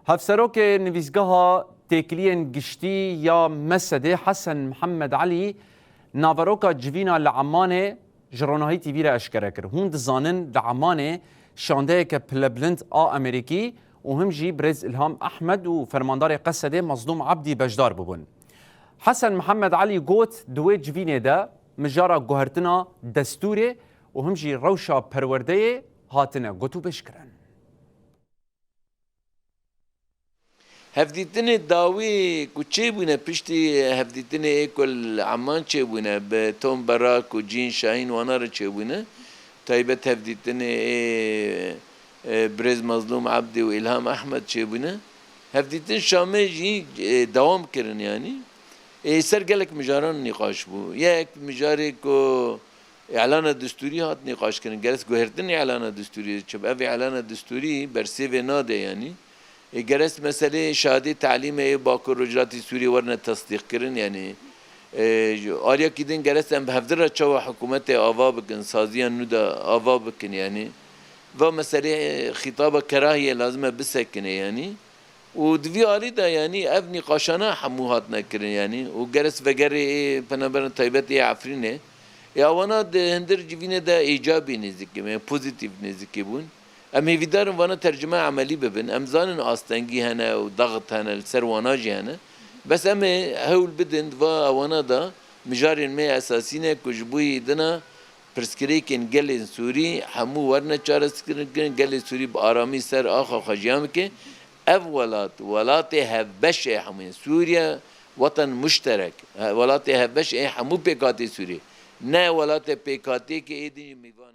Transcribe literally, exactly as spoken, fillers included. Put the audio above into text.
Hevserokê Nivîsgeha Têkiliyên Giştî ya mesedê Hesen Mihemed Elî naveroka civîna li Emanê ji Ronahî T V re eşkere kir. Hûn dizanin li Emanê şandeyeke pilebilind a Amerîkî û him jî birêz Îlham Ehmed û fermandarê Qesedê Mazlûm Ebdî beşdar bûbûn. Hesen Mihemed Elî got, di wê civînê de mijara guhertina destûrê û him jî rewşa perwerdeyê hatine gotûbêj kirin. Hevdîtinê dawî ku çêbûne piştî hevdîtinê ê ku li Eman çêbûne, bi Tom Berak û Cîn Şahîn wana re çêbûne, taybet hevdîtinê ê, ê birêz Mazlûm Ebdî û Îlham Ehmed çêbûne. Hevdîtin Şamê jî, ê, dewam kirin yanî. Ê, ser gelek mijaran nîqaş bû. Yek mijarê ku Îlana destûrî hat nîqaşkirin. Gerek guhertin îlana destûrî çi be? Ev îlana destûrî bersêvê nade yanî. Ê, gerek meselê şahidê telîmê yê Bakur Rojhilatê Sûriyê werine tesdîqkirin yanî. Ê, ji aliyekî din gerek em bi hevdira çawa hikûmetê ava bikin, saziya nû de ava bikin yanî. Va meselê, e, xîtaba kerahiyê lazim e bisekine yanî. Û di vî alî de, yanî, ev nîqaşana hemû hatine kirin, yanî, û gerek vegerê ê penaberên taybet ê Efrînê, ê awana di hindir civînê de îcabî nêzîkî, yanî, pozîtîf nêzîkî bûn. Em hêvîdar in vana tercuma emelî bibin. Em zanin astengî hene û daxit hene, li ser wana jî hene. Bes em ê hewl bidin di va awana de mijarên me esasî ne ku ji bo yî dina pirsgirêkên gelên Sûrî hemû werine çareserkirin, gelê Sûrî bi aramî ser axa xwe jiyan bike. Ev welat, welatê hevbeş ê hemû ye. Sûriye weten muşterek, he, welatê hevbeş ê hemû pêkhatê Sûrî. Ne welatê pêkhatê ke ê din jî mêvan.